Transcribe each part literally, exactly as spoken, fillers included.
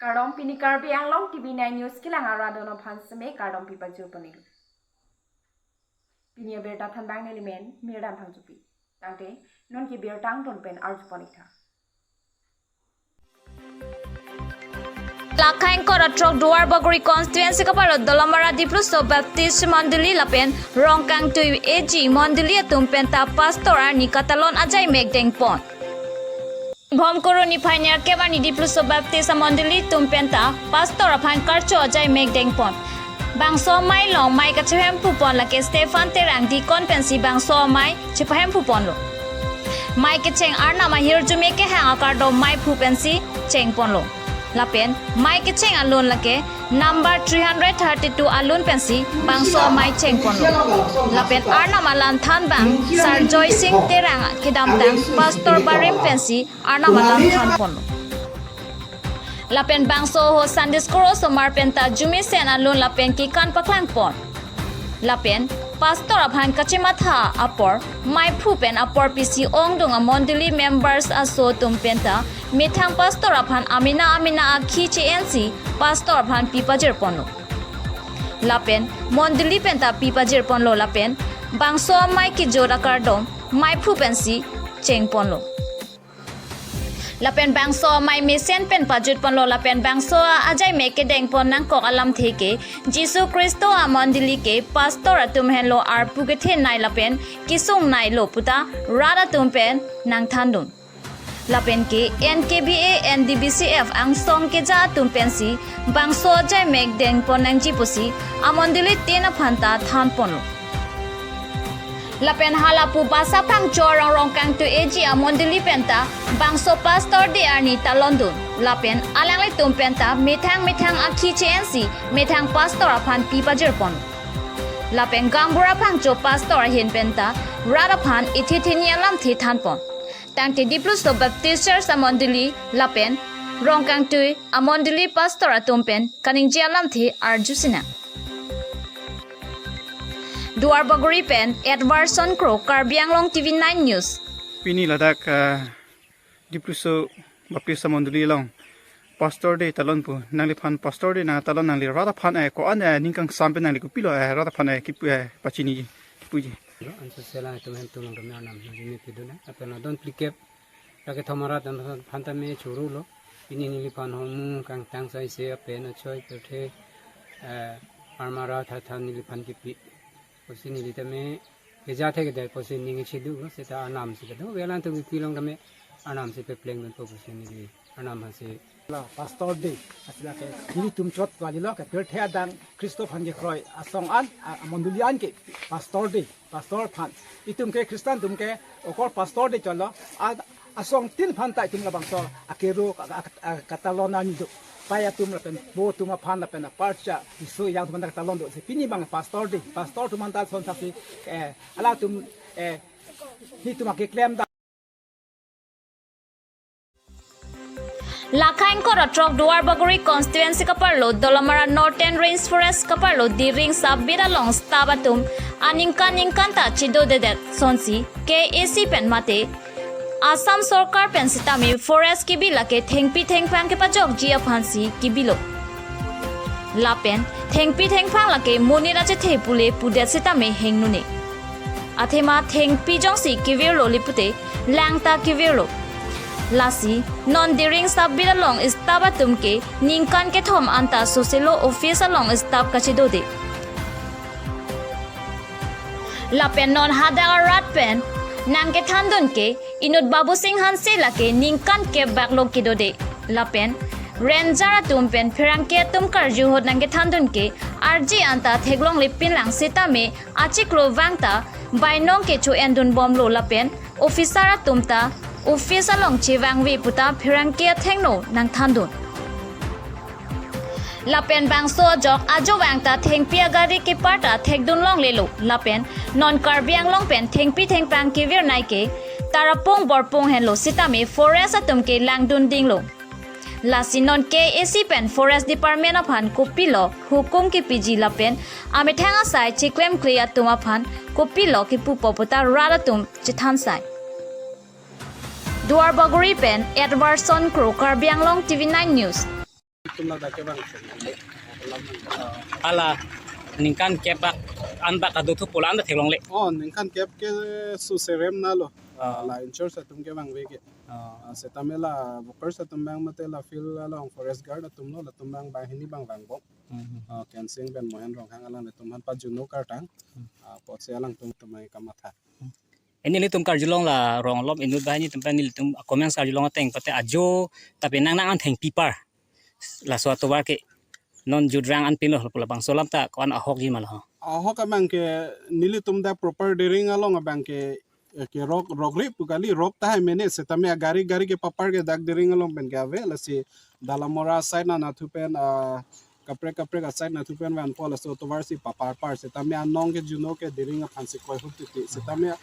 Kardom, pini Karbi Anglong T V nine News kelang arat atum aphan seme kardom pipajir ponlo. Pini abirta thanbang nelimen Mirdan Phangchopi. Tangte non ke birta angton pen arju pon-ik tha. Lakhain kora throk Duar Bagori constituency kapalo Dolamara Dipluso Baptist Mondoli lapen Rongkangtui A G Mondoli atum penta pastor arni katalon ajai mek dengpon. Bhomkuru niphai nerkep arni Dipluso Baptist Mondoli atum penta pastor aphan karcho ajai mek dengpon. Bangso amei along mei kachehemphu pon lake Stephan Terang deacon pensi bangso amei chepahemphu ponlo. Mei kecheng arnam ahirjume kehang akardom meiphu pensi chengponlo. Lapen mei kecheng alun lake number three hundred thirty-two alun pensi bangso amei chengponlo. Lapen arnam alam thanbang Sir Joy Singh Terang kedamtang pastor barim pensi arnam alam thanponlo. Lapen bangso ahut Sunday school osomar penta arjumesen alun lapen kekan paklangpon. Lapen pastor aphan kachematha apor meiphu pen apor pisi ongdung amondoli members aso atum penta methang pastor aphan amena amena akhi che-ensi pastor aphan pipajirponlo. Lapen mondoli penta pipajirponlo lapen bangso amei kejut akardom meiphu pensi chengponlo. Lapen bangso amei mesen pen pajutponlo lapen bangso ajai mek kedengpon nangkok alamthe ke Jisu Khristo amondoli ke pastor atum henlo arpu kethenei lapen kesungneilo puta rat atum pen nangthandun. Lapen ke N K B A N D B C F angsong keja atum pensi bangso ajai mek dengpon nangji pusi amondoli tin aphanta thanponlo. Lapen halapu Basa Phangcho arong Rongkangtui A G amondoli penta bangso pastor day arni talondun. Lapen alanglitum penta methang methang akhi che-ensi methang pastor aphan pipajirpon. Lapen Gaonbura Phangcho pastor ahin penta rat aphan ithi thini alamthe thanpon. Tangte Dipluso Baptist Church amondoli lapen Rongkangtui amondoli pastor atum pen kaningje alamthe arjusinang. Duar Bagori pen Edwardson Kro, Karbi Anglong T V nine News. Pini ladak, ah, Dipluso Baptist Mondoli along Pastor Day talon pu. Nangliphan Pastor Day nangtalon nangli rat aphan, eh, ko-an, eh, ning kangsam pen nangli kopilo, eh, rat aphan, eh, kipu, eh, pachini kipuji. Anso selang itum hem tulong kami anam hajimi piduna. Apena don plikep lake thomara dan phanta me churu lo. Pini neliphan hormu kangtang sai se apena choi pirthe, eh, armara thathan neliphan kipi. Pusi neli tame keja thek der pusi ning chidu lo, seta anam si kedo. Welang tu kipi along tame anam si pepleng ben pusi neli anam hasi. La Pastor Day, asila ke nelitum chot kali lo ke pirthe adang Khristo aphan kekroi asong an, a, mondoli an ke Pastor Day, Pastor aphan. Itum ke Christian atum ke okor Pastor Day cholo, a, asong tin aphanta itum labangso akero ka, ka, ka, katalon ani do. Pai atum lapen bo atum aphan lapen aparcha iso yang atum katalon do. Si pini bang Pastor Day, Pastor atum anta son sasi, eh, alatum, eh, netum akeklem da. Lakhain kora throk Duar Bagori constituency kaparlo Dolamara Northern Range Forest kaparlo Diring Sub Beat along staff atum aningkan ningkan ta chedodedet sonsi K A A C pen mate Assam Sorkar pen sitame forest kebi lake thengpi thengphang kepajokji aphansi kebilo. Lapen thengpi thengphang lake monit achethe pule pudet sitame hengnune. Athema thengpi jongsi kevirlo le pute lang ta kevirlo. Lasi non Diring Sub Beat along staff atum ke ningkan kethom anta soselo office along staff kachedode. Lapen non hadak arat pen nangkethandun ke inut Babu Singh Hanse lake ningkan kep bak lo kedode. Lapen ranger atum pen pherangke atum karju ahut nangkethandun ke arje anta theklongle pinlang sitame achiklo vang ta bainong kecho-endun bomlo lapen officer atum ta office along chevangve puta pherangke athengno nangthandun. Lapen bangso ajok ajovang ta thengpi agari kepar ta thekdun longlelo. Lapen non Karbi Anglong pen thengpi thengphang kevirnei ke tarapung borpung henlo sitame forest atum ke langdun dinglo. Lasi non K A A C pen Forest Department aphan kopilo hukum kepiji lapen amethang asai chiklemkle atum aphan kopilo kepupo puta rat atum chethansai. Duar Bagori pen Edwardson Kro, Karbi Anglong T V nine News. Atum ladak ke bang. Hala ningkan kep bak an bak adu thupo la an ta theklongle. Oh, ningkan kep ke suserem nalo. Ah. La insurance atum ke bang veke. Ah. Ah, setame la workers atum bang mate la field along forest guard atum lo, latum bang banghini bang vangbom. Mhm. Ah, Kensing pen Mohen Ronghang alanglitum aphan pajuno kartang. Hmm. Ah, apotsi alangtum atum kamatha. Nelitum karjulong la rong alom inut banghini atum pen nelitum comments karjulong ateng pate ajo tapi nang nang an thengpi apar. Laso atovar ke non judrang an pinlo pu labangso alam ta ko-an ahokji ma lo? Ahok abang ke nelitum dak proper Diring along abang ke, eh, ke rok, rok ri pu kali, rok tahai mene setame agari gari ke papar ke dak Diring along pen ke ave, lasi Dalamora side na nathu pen, ah, kaprek kaprek a side nathu pen vanpo, laso atovar si papar par setame anong ke juno ke Diring aphan si koi hup titi setame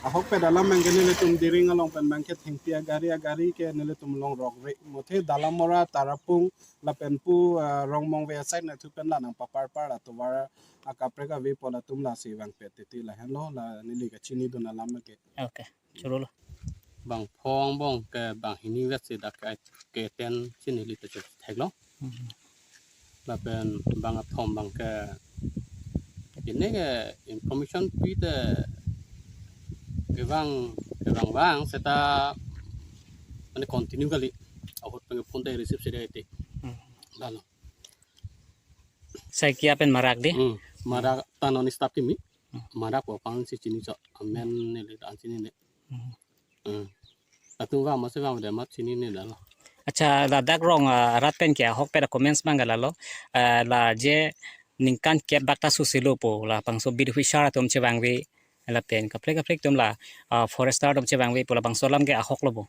ahokpet alam abang ke nelitum Diring along pen abang ke thengpi agari agari ke nelitum along rok ri, mothe Dalamora, Tarapung lapen pu, ah, Rongmongve a side nathu pen la nang papar par atovar akaprek avepo, latum lasi vangpet titi, lahenlo la neli kachinidun alam ke. Okay, choro lo. Bang phong bong ke banghini vet si dak ke, ke ten si neli ta chok theklong. Mhm. Lapen bang athom abang ke ini ke information pi te kevang, kevang vang seta mane continue kali. Ahut pen ke phone te receive si dei ti. Hmm. Lalo. Saikia pen Marak dei. Hmm. Marak ta non staff kimi. Hmm. Marak ko pang si chini cho. Amen neli ta an chinine. Hmm. Hmm. Atum vang masi vang de mat chinine dalo. Accha, ladak rong, ah, arat pen ke ahokpet a comments abang ke lalo. Ah, la je ningkan kep bak ta susilo pu labangso bidhuisar atum chevangve lapen kaprek kaprek atum la, ah, forester atum chevangve pu labangso alam ke ahok lo bo?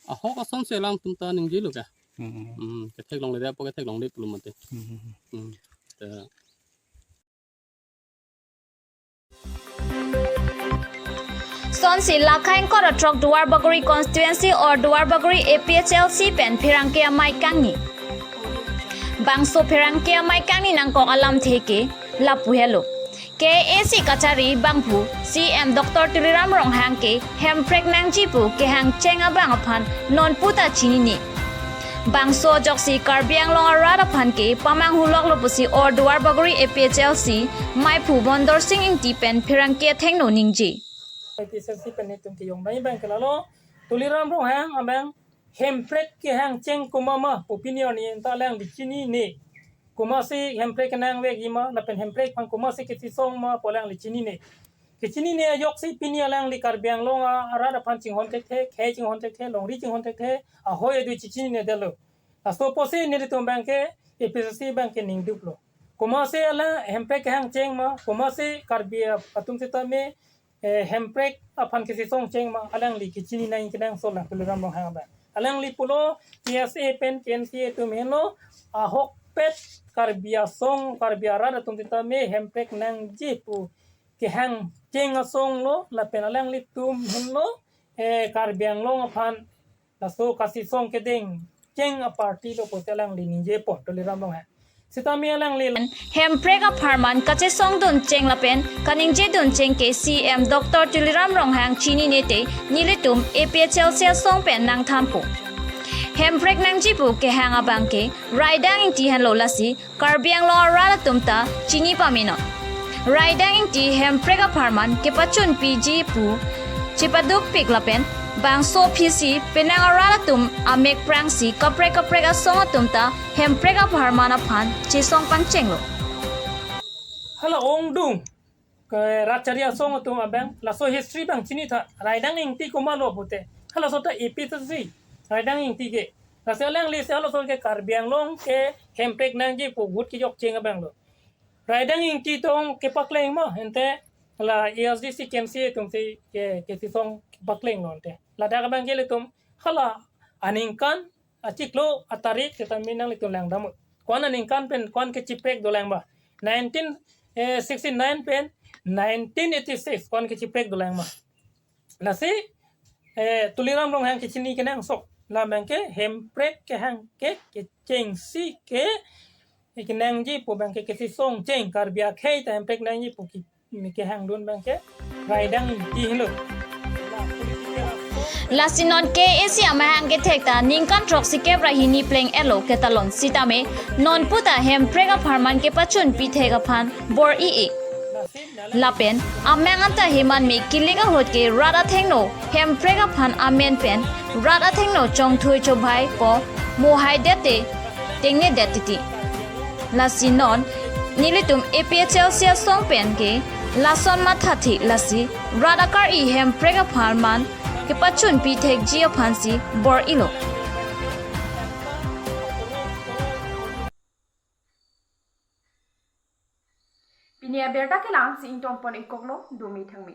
Ahok asonsi alangtum ta ningjelo ke. Hmm. Hmm, ketheklongle dei, apo ketheklongle pulo mate. Hmm. Hmm. Ta. Sonsi la khaing kor atrok Duarbagori constituency or Duarbagori A P H L C pen pherangke amei kangni. Bangso pherangke amei kangni nangkok alamthe ke lapu helo. K A A C kachari abangphu C M Doctor Tuliram Ronghang ke hemprek nangji pu kehang cheng abang aphan nonpu ta chinine. Bangso ajoksi Karbi Anglong arat aphan ke pamanghu loklo pusi or Duarbagori A P H L C meiphu Bondor Sing Ingti pen pherangke athengno ningje. A P H L C pen netum kejong abang ke lalo Tuliram Ronghang abang hemprek kehang cheng komat ma pu pini arni ta alangli chinine. Komatsi hemprek kenangvekji ma, lapen hemprek aphan komatsi kachesong ma pu alangli chinine. Kachinine ajoksi pini alangli Karbi Anglong a-, arat aphan chinghon thekthe, khei chinghon thekthe, longri chinghon thekthe, ahoi adui chichinine detlo. Laso apotsi nelitum abang ke, A P H L C abang ke ningduklo. Komatsi alang hemprek kehang cheng ma, komatsi Karbi a-, atum sitame, eh, hemprek aphan kachesong cheng ma, alangli kachini nang kenangsot lang Tuliram Ronghang abang. Alangli pulo K S A pen K N C A atum henlo, ahokpet Karbi asong, Karbi arat atum sitame hemprek nangji pu kehang cheng asong lo, lapen alanglitum henlo, eh, Karbi Anglong aphan laso kachesong kedeng cheng a-party lo pusi alangli ningjepon Tuliram Ronghang. Sitame alangli hemprek apharman kachesongdun cheng lapen kaningjedun cheng ke C M Doctor Tuliram Ronghang chinine te nelitum A P H L C asong pen nangthanpo. Hemprek nangji pu kehang abang ke Raidang Ingti henlo, lasi Karbi Anglong arat atum ta chini pamenon. Raidang Ingti hemprek apharman kepachunpiji pu chepadukpik lapen bangso aphisi penang arat atum amek prangsi kaprek kaprek asong atum ta hemprek apharman aphan chesong pangchenglo. Hala ongdung ke rat chari asong atum abang, laso history abang chinitha, Raidang Ingti komatlo pute. Halaso ta A P H L C, Raidang Ingti ke. Lasi alanglisi halaso ke Karbi Anglong ke hemprek nangji pu vote kejok cheng abang lo. Raidang Ingti tong kepakleng ma, ante la A S D C K N C A atumsi ke, kachesong kepakleng lo ante. Ladak abang ke ilitum hala aningkan, achiklo, atarik sitame nanglitum langdam. Ko-an aningkan pen ko-an kachiprek dolang ma. Nineteen, eh, sixty-nine pen nineteen eighty-six ko-an kachiprek dolang ma. Lasi, eh, Tuliram Ronghang kachini kenangsot. La abang ke hemprek kehang ke, kechengsi ke, eh, kenangji pu abang ke kachesong cheng, Karbi akhei ta hemprek nangji pu ke kehangdun abang ke Raidang Ingti henlo. Lasi non K A A C amahang kethek ta ningkan throksi kep ra hini pleng-etlo ketalon sitame non puta Hemprek apharman kepachunpi thek aphan bor-i-e. Lapen amang anta heman me kilik ahut ke rat athengno Hemprek aphan amen pen rat athengno chongthui chobhai po mohai det te tengne det titi. Lasi non nelitum A P H L C asong pen ke lason mathathek lasi rat akar-i Hemprek apharman kepachunpi thekji aphansi bor-ilo. Pini abirta kelang si ingtonpon ingkoklo, dumi thangmi.